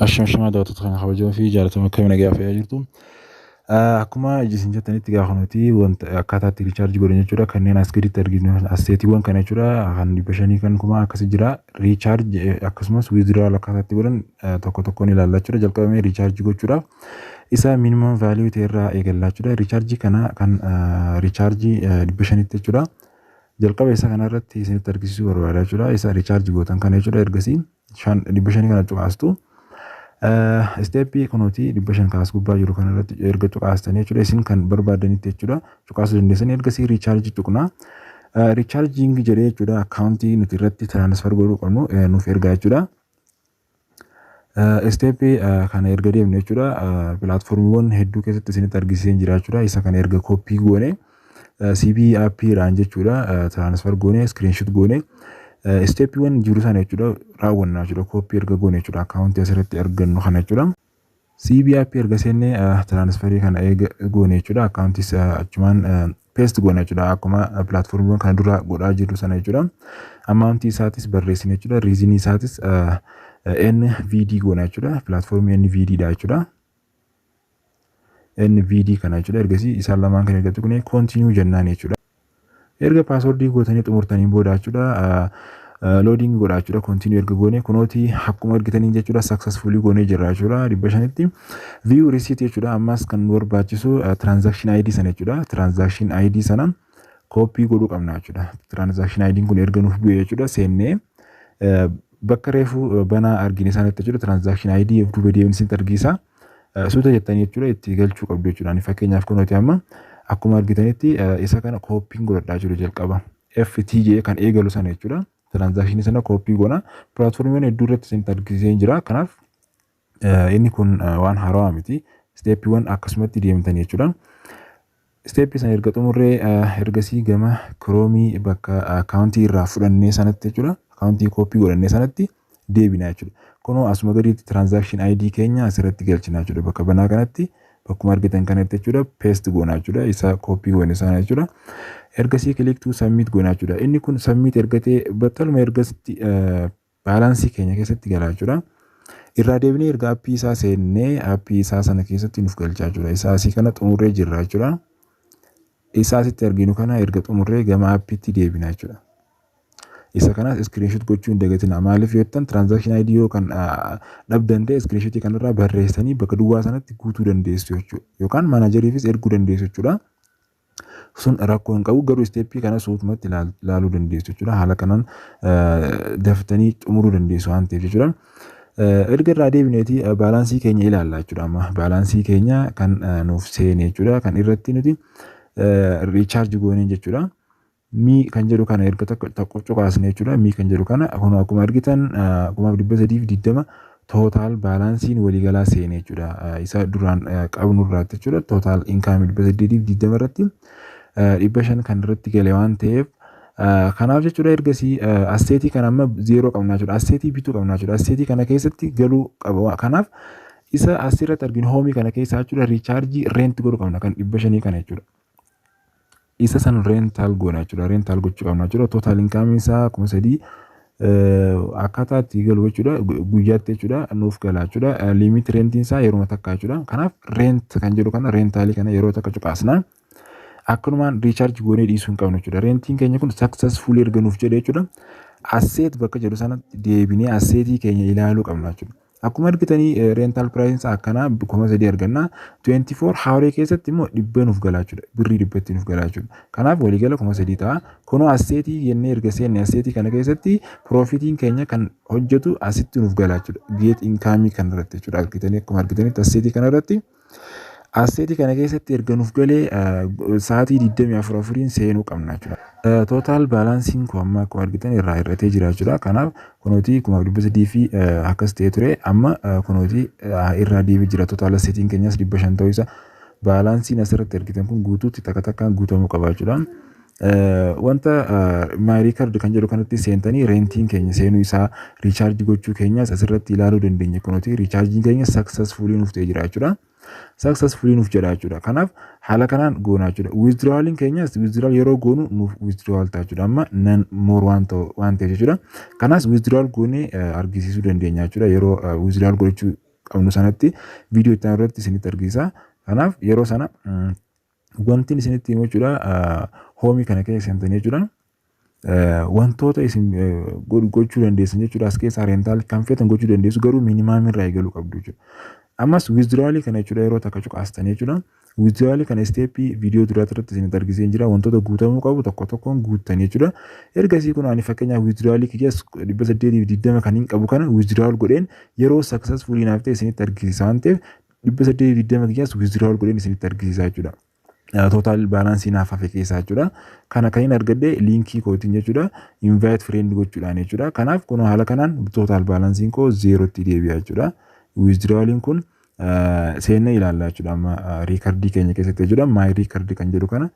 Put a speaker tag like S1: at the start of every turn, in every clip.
S1: Ashama, daawwattoota keenya kabajamoo fi jaalatamoo, akkamiin nagaa fayyaa jirtu? Akkuma isin jettanitti, gaafa nuti wanta akkaataa itti recharge godhan jechuudha, kanneen as gaditti arginu assetiiwwan kana jechuudha, kan 500, kan 1000 akkasi jira. Recharge akkasumas withdrawal akkaataa itti godhan tokko tokkoon ilaalla jechuudha. Jalqabamee recharge gochuudhaaf isa minimum value ta'e irraa eegallaa jechuudha. Recharge kana kan recharge 500tti jechuudha. Jalqaba isa kanarratti isinitti argisiisuu barbaada jechuudha. Isa recharge gootan kana jechuudha. Ergasii 500 kana cuqaastu. Stepii kunuuti 500 kaas gubbaa jiru kanarratti erga cuqaastanii jechuudha, isin kan barbaadanitti jechuudha cuqaasuu dandeessanii. Ergasii recharge tuqnaa. Recharging jedhee jechuudha, akkaawuntii nuti irratti transfer godhuu qabnu nuuf ergaa jechuudha. Stepii kana erga deemne jechuudha, platformiiwwan hedduu keessatti isinitti argisiisee jira jechuudha. Isa kana erga copy goone, CBE appiidhaan jechuudha, transfer goone, screenshot goone, stepiiwwan jiru sana jechuudha raawwannaa jechuudha, copy erga goone jechuudha, akkaawuntii asirratti argannu kana jechuudha. CBE appii erga seennee, transferii kana eega goone jechuudha, akkaawuntiis achumaan paste goone jechuudha, akkuma platformiiwwan kana dura godhaa jirru sana jechuudha. Amountii isaatis barreessine jechuudha. Reasonii isaatis NVD goona jechuudha. Platformii NVD dha jechuudha. NVD kana jechuudha. Ergasii isaan lamaan kan ergatu kun continue jennaan jechuudha. Erga passwordii gootanii xumurtanii booda jechuudha, loading godha jechuudha. Continue erga goone, kunooti akkuma argitanii jechuudha, successfully goonee jirra jechuudha 500tti. View receipt jechuudha. Ammas kan nu barbaachisu transaction ID sana jechuudha. Transaction ID sana copy godhuu qabna jechuudha. Transaction ID kun erga nuuf bu'e jechuudha, seennee bakka reefu banaa argine sanatti jechuudha, transaction ID of duuba deemni isinitti argisiisa. Suuta jettanii jechuudha itti galchuu qabdu jechuudha. Ani fakkeenyaaf kunooti amma akkuma argitanitti isa kana copyn godhadhaa jiru jalqaba. FTJ kan eegalu sana jechuudha. Transactionii sana copy goona. Platformiiwwan hedduu irratti isinitti argisiisee jira. Kanaaf inni kun waan haarawaa miti. Stepiiwwan akkasumatti deemtanii jechuudha. Stepii sana erga xumurree, ergasii gama Chromeii bakka akkaawuntii irraa fudhannee sanatti jechuudha. Akkaawuntii copy godhannee sanatti deebina jechuudha. Kunoo asuma gadiitti transaction ID keenya asirratti galchina jechuudha. Bakka banaa kanatti, bakkuma argitan kanatti jechuudha, paste goona jechuudha. Isa copy goone sana jechuudha. Ergasii click to submit goona jechuudha. Inni kun submit erga ta'e, battaluma ergasitti balanceii keenya keessatti gala jechuudha. Irraa deebinee erga appii isaa seennee, appii isaa sana keessatti nuuf galchaa jechuudha. Isa asii kana xumurree jirra jechuudha. Isa asitti arginu kana erga xumurree gama appiitti deebina jechuudha. Isa kanas screenshot gochuu hin dagatina. Maaliif yoo jettan, transaction ID yoo kan dhabdan ta'e, screenshotii kanarraa barreessanii bakka duwwaa sanatti guutuu dandeessu jechuudha. Yookaan manageriifis erguu dandeessu jechuudha. Sun rakkoo hin qabu, garuu stepii kana suutumatti ilaaluu dandeessu jechuudha. Haala kanaan daftanii xumuruu dandeessu waan ta'eef jechuudha. Erga irraa deebineeti balanceii keenya ilaalla jechuudha. Amma balanceii keenya kan nuuf seene jechuudha. Kan irratti nuti recharge gooneen jechuudha. Me kan jedhu kana erga tokko cuqaasne jechuudha. Me kan jedhu kana kun akkuma argitan 3,320 total balanceiin waliigalaa seene jechuudha. Isa duraan qabnu irraatti jechuudha. Total incomeii 820 irratti 500 kan irratti gale waan ta'eef, kanaaf jechuudha. Ergasii assetii kana amma zero qabnaa jechuudha. Assetii bituu qabnaa jechuudha. Assetii kana keessatti galuu qaba. Kanaaf isa asirratti arginu homeii kana keessaa jechuudha, recharge rent godhuu qabna kan 500 kana jechuudha. Isa san rental goona jechuudha. Rental gochuu qabna jechuudha. Total incomeiin isaa 3000 akkaataa itti galu jechuudha. Guyyaatti jechuudha nuuf gala jechuudha. Limit rentiin isaa yeroo takka jechuudha. Kanaaf rent kan jedhu kana, rentalii kana yeroo takka cuqaasna. Akkanumaan recharge goonee dhiisuu hin qabnu jechuudha. Rentiin keenya kun successfully erga nuuf jedhe jechuudha, asset bakka jedhu sanatti deebinee assetii keenya ilaaluu qabna jechuudha. Akkuma argitanii rental priceiin akkanaa 3000 arganna. 24 hourii keessatti immoo 100 nuuf galaa jechuudha. Birrii 100tti nuuf galaa jechuudha. Kanaaf waliigala 3000 ta'a. Kunoo assetii jennee erga seenne, assetii kana keessatti profitiin keenya kan hojjetu asitti nuuf galaa jechuudha. Get incomeii kanarratti jechuudha. Argitanii, akkuma argitanitti assetii kanarratti, assetii kana keessatti erga nuuf galee, sa'aatii 24 afuriin seenuu qabna jechuudha. Total balanceiin kun amma akkuma argitan irraa hir'atee jira jechuudha. Kanaaf kunooti 3,300 fi akkas ta'ee ture, amma kunooti irraa deebi'ee jira. Total assetiin keenyas 500 ta'uu isa balanceiin asirratti argitan kun guutuutti takka takkaan guutamuu qaba jechuudha. Wanta my record kan jedhu kanatti seentanii rentiin keenya seenuu isaa, recharge gochuu keenyas asirratti ilaaluu dandeenya. Kunooti rechargeiin keenya successfully nuuf ta'ee jira jechuudha. Successfully nuuf jedha jechuudha. Kanaaf haala kanaan goona jechuudha. Withdrawaliin keenyas withdrawal yeroo goonu nuuf withdrawal ta'a jechuudha. Amma nan more waan ta'eef jechuudha. Kanaas withdrawal goonee argisiisuu dandeenya jechuudha. Yeroo withdrawal gochuu qabnu sanatti viidiyoo itti aanu irratti isinitti argisiisa. Kanaaf yeroo sana wanti isinitti himu jechuudha, home kana keessa seentanii jechuudha. Wantoota isin gochuu dandeessan jechuudha, as keessaa rental kan feetan gochuu dandeessu, garuu minimum irraa eegaluu qabdu jechuudha. Ammas withdrawalii kana jechuudha, yeroo takka cuqaastanii jechuudha. Withdrawalii kana stepii viidiyoo duraatti irratti isinitti argisee jira. Wantoota guutamuu qabu tokko tokkoon guuttanii jechuudha. Ergasii kun ani fakkeenyaaf withdrawalii kiyyas 820 kan hin qabu kana withdrawal godheen yeroo successfully naaf ta'e isinitti argisiisa waan ta'eef, 820 kiyyas withdrawal godheen isinitti argisiisa jechuudha. Total balance naaf hafe keessaa jechuudha. Kana kan hin argadhe linkii kootiin jechuudha. Invite friend gochuudhaan jechuudha. Kanaaf kun haala kanaan total balanceiin koo zerotti deebi'a jechuudha. Withdrawaliin kun seennee ilaalla jechuudha, amma recordii keenya keessatti jechuudha. My record kan jedhu kana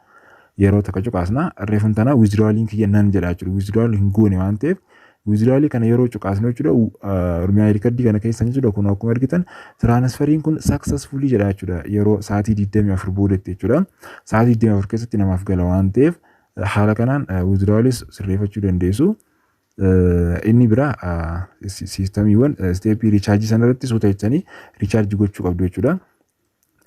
S1: yeroo takka cuqaasna, reefun tana withdrawaliin kiyya nan jedha jechuudha. Withdrawal hin goone waan ta'eef, withdrawalii kana yeroo cuqaasnu jechuudha, my recordii kana keessa jechuudha, kun akkuma argitan transferiin kun successfully jedha jechuudha, yeroo sa'aatii 24 boodatti jechuudha. Sa'aatii 24 keessatti namaaf gala waan ta'eef, haala kanaan withdrawaliis sirreeffachuu dandeessu. Inni biraa systemiiwwan stepii recharge sana irratti suuta jechanii recharge gochuu qabdu jechuudha.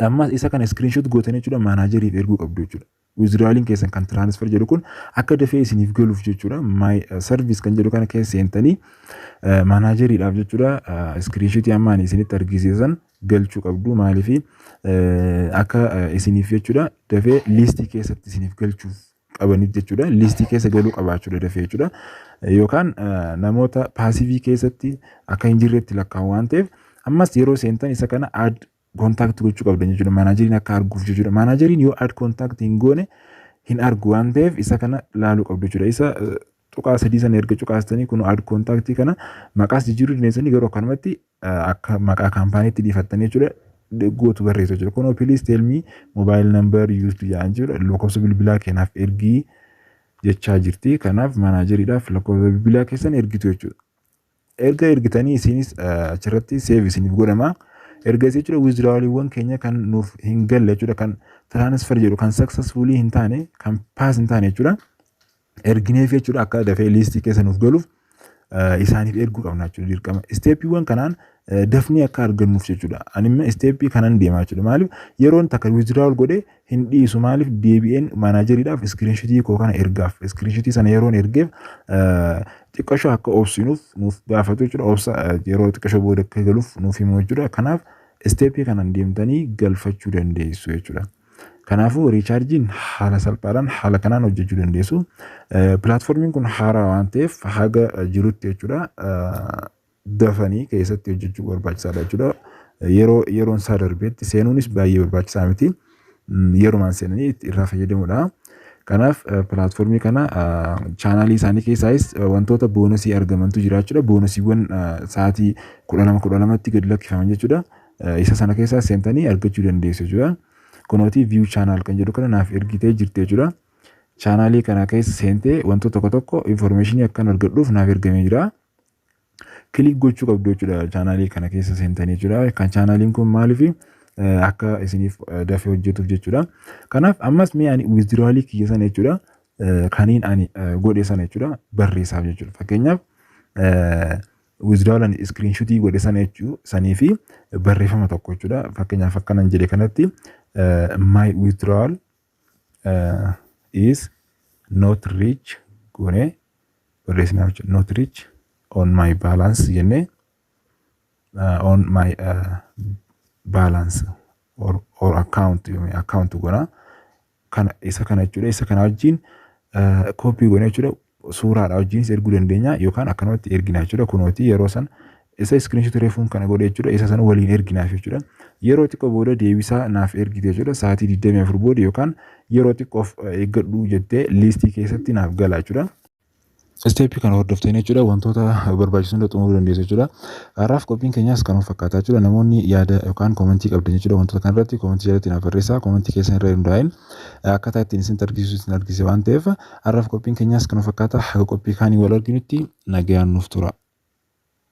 S1: Ammas isa kana screenshot gootanii jechuudha, manageriif erguu qabdu jechuudha. Withdrawaliin keessan kan transfer jedhu kun akka dafee isiniif galuuf jechuudha. My service kan jedhu kana keessa seentanii manageriidhaaf jechuudha, screenshotii amma ani isinitti argisiisan galchuu qabdu. Maaliif akka isiniif jechuudha dafee listii keessatti isiniif galchuuf qabaniif jechuudha. Listii keessa galuu qabaachuudha dafee jechuudha. Yookaan namoota passive keessatti akka hin jirretti lakkaa'u waan ta'eef, ammas yeroo seentan isa kana add contact gochuu qabdan jechuudha. Manageriin akka arguuf jechuudha. Manageriin yoo add contact hin goone hin argu waan ta'eef, isa kana laaluu qabdu jechuudha. Isa tuqaa sadii sana erga cuqaastanii, kun add contactii kana maqaas jijjiiruu dandeessanii, garuu akkanumatti akka maqaa companyitti dhiifattanii jechuudha gootu barreessu jechuudha. Kunoo "Please tell me mobile number used" jedhan jechuudha. Lakkoofsa bilbilaa keenyaaf ergii jechaa jirti. Kanaaf manageriidhaaf lakkoofsa bilbilaa keessan ergitu jechuudha. Erga ergitanii isinis achirratti save isiniif godhama. Ergasii jechuudha, withdrawaliiwwan keenya kan nuuf hin galle jechuudha, kan transfer jedhu, kan successfully hin taane, kan pass hin taane jechuudha. Ergineef jechuudha, akka dafee listii keessa nuuf galuuf isaaniif erguu qabna jechuudha dirqama. Stepiiwwan kanaan dafnee akka argannuuf jechuudha. Ani immoo stepii kanan deemaa jechuudha. Maaliif yeroon takka withdrawal godhee hin dhiisu? Maaliif deebi'een manageriidhaaf screenshotii koo kana ergaaf. Screenshotii sana yeroon ergeef xiqqashoo akka obsinuuf nuuf gaafatu jechuudha. Obsa yeroo xiqqashoo booda akka galuuf nuuf himu jechuudha. Kanaaf stepii kanaan deemtanii galfachuu dandeessu jechuudha. Kanaafuu rechargeiin haala salphaadhaan haala kanaan hojjechuu dandeessu. Platformiin kun haaraa waan ta'eef, haga jirutti jechuudha, dafanii keessatti hojjechuu barbaachisaadha jechuudha. Yeroo yeroon isaa darbeetti seenuunis baay'ee barbaachisaa miti. Yerumaan seenanii irraa fayyadamuudha. Kanaaf platformii kana channelii isaanii keessaayis wantoota bonusii argamantu jira jechuudha. Bonusiiwwan sa'aatii 12 12tti gadi lakkifaman jechuudha. Isa sana keessaa seentanii argachuu dandeessu jechuudha. Kunootii view channel kan jedhu kana naaf ergitee jirti jechuudha. Channelii kana keessa seentee wantoota tokko tokko informationii akkan argadhuuf naaf ergamee jira. Click gochuu qabdu jechuudha channelii kana keessa seentanii jechuudha. Kan channeliin kun maaliif akka isiniif dafee hojjetuuf jechuudha. Kanaaf ammas mee ani withdrawalii kiyya sana jechuudha, kaniin ani godhe sana jechuudha, barreessaaf jechuudha. Fakkeenyaaf withdrawal ani screenshotii godhe sana jechuu sanii fi barreeffama tokko jechuudha. Fakkeenyaaf akkanan jedhe kanatti, "My withdrawal is not reach" goonee barreessinaaf jechuudha. "Not reach on my balance" jennee, on my balance or account goona. Kana isa kana jechuudha. Isa kana wajjin copy goone jechuudha. Suuraadha wajjinis erguu dandeenya yookaan akkanumatti ergina jechuudha. Kunooti yeroo san isa screenshot reefuun kana godhe jechuudha. Isa sana waliin erginaaf jechuudha. Yeroo xiqqoo booda deebisaa naaf ergite jechuudha. Sa'aatii 24 booda yookaan yeroo xiqqoof eeggadhu jettee listii keessatti naaf gala jechuudha. Stepii kana hordoftanii jechuudha, wantoota barbaachisu hunda xumuruu dandeessu jechuudha. Har'aaf qophiin keenyaas kanuma fakkaataa jechuudha. Namoonni yaada yookaan commentii qabdan jechuudha, wantoota kanarratti commentii jalatti naaf barreessaa. Commentii keessan irra hundaa'een akkaataa ittiin isin argisiisu isin argisiisa waan ta'eef, har'aaf qophiin keenyaas kanuma fakkaata. Haga qophii kaanii wal arginutti nagayaan nuuf tura.